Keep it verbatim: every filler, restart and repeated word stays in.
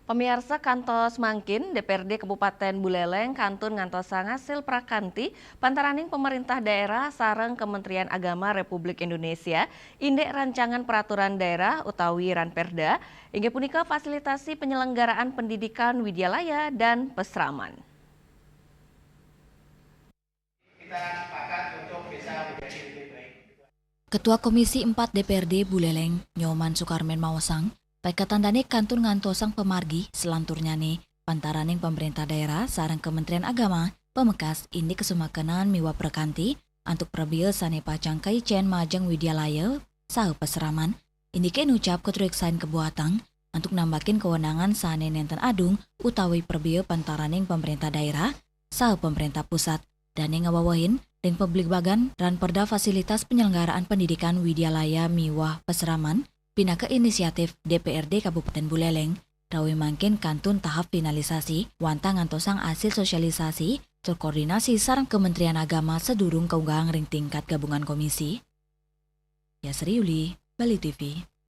Pamiarsa, kantos mangkin D P R D Kabupaten Buleleng kantun ngantosang asil prakanti pantaraning pemerintah daerah sareng Kementerian Agama Republik Indonesia, indik rancangan peraturan daerah utawi Ranperda, inggih punika fasilitasi penyelenggaraan pendidikan widyalaya dan pesraman. Ketua Komisi empat D P R D Buleleng, Nyoman Sukarmen maosang, paiketan dane kantun ngantosang pamargi selanturnyane pantaraning pemerintah daerah sareng Kementerian Agama, pamekas indik kasumakenan miwah prakanti antuk prabea sane pacang kaicen majeng widyalaya saha pasraman, indike nucap katrueksain kabuatang antuk nambakin kewenangan sane nenten adung utawi prabea pantaraning pemerintah daerah saha pemerintah pusat. Dane ngawewehin ring pabligbagan Ranperda fasilitas penyelenggaraan pendidikan widyalaya miwah pasraman pinaka inisiatif D P R D Kabupaten Buleleng, rawi mangkin kantun tahap finalisasi wantah ngantosang asil sosialisasi tur koordinasi sareng Kementerian Agama sadurung kaunggahang ring tingkat gabungan komisi. Yasri Yuli, Bali T V.